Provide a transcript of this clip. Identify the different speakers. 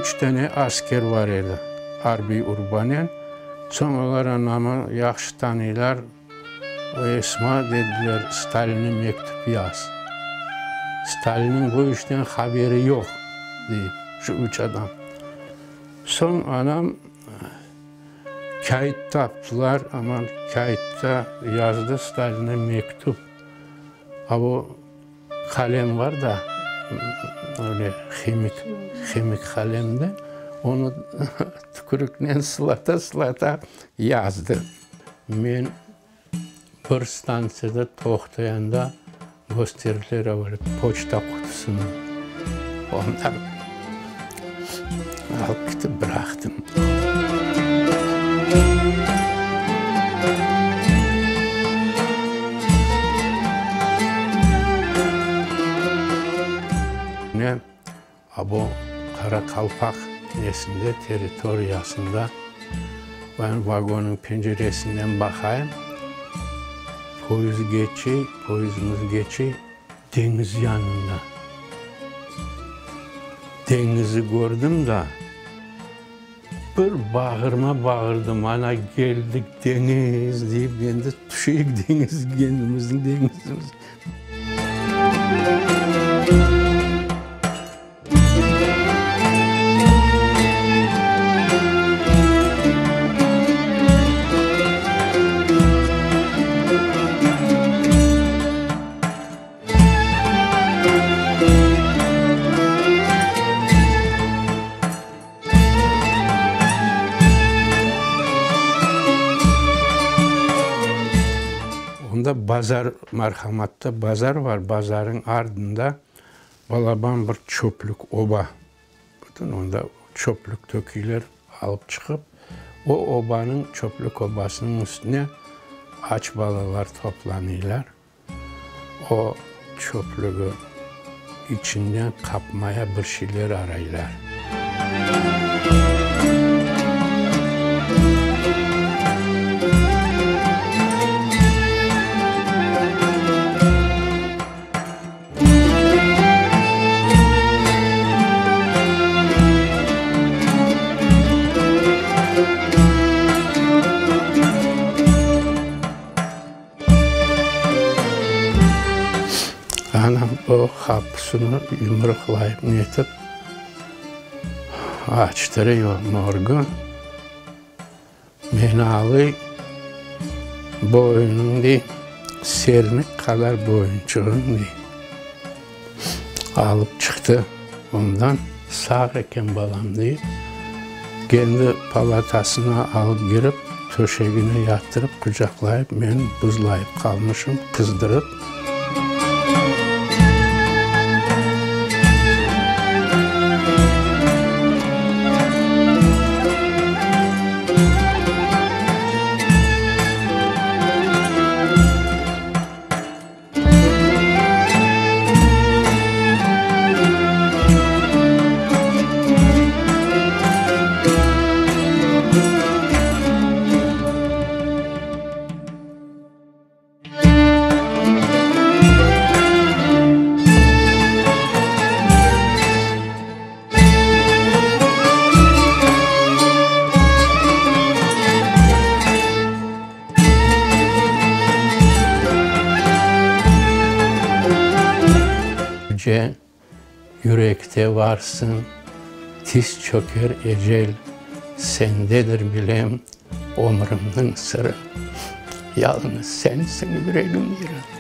Speaker 1: Üç tane asker bar edi, arbiy urbanen. Soñ olar anamı yahşı tanıylar. Esma, dediler, Stalinge mektüp yaz. Stalinniñ bu işten haberi yoq, dey şu üç adam. Soñ anam kâğıt taptılar, aman kâğıtta yazdı Stalinge mektüp. A bu qalem bar da, öyle himik, himik qalem de, onı tükürüknen sılata-sılata yazdı. Men bir stantsiyada toqtayanda kösterdiler avale poçta qutusını. Ondan alıp ketip bıraqtım. Men A bu Qaraqalpaq nesinde, territoriyasında, ben vagonnıñ penceresinden baqayım, poyezd keçey, poyezdimiz keçey deñiz yanında. Deñizi kördim da, bir bağırma bağırdım, ana keldik deñiz deyip, endi tüşeyik deñizge, kendimizniñ deñizimiz. Onda bazar, Marhamatta bazar bar, bazarıñ ardında balaban bir çöplük oba. Bütün onda çöplük töküyler, alıp çıqıp, o obanıñ, çöplük obasınıñ üstüne aç balalar toplanıylar. O çöplügi içinden qapmaya bir şeyler araylar. Anam o qapusını yumruqlayıp netip, açtırıyor morgı. Meni alıy, boyunıñ dey, sernik qadar boyunçığıñ dey, alıp çıqtı ondan. Sağ eken balam deyip, kendi palatasına alıp kirip, töşegine yattırıp, qucaqlayıp, men buzlayıp qalmışım, qızdırıp. Yüce yürekte varsıñ, tiz çöker ecel, Sendedir bilem ömrümniñ sırı, Yalıñız sensiñ yüregim yırı.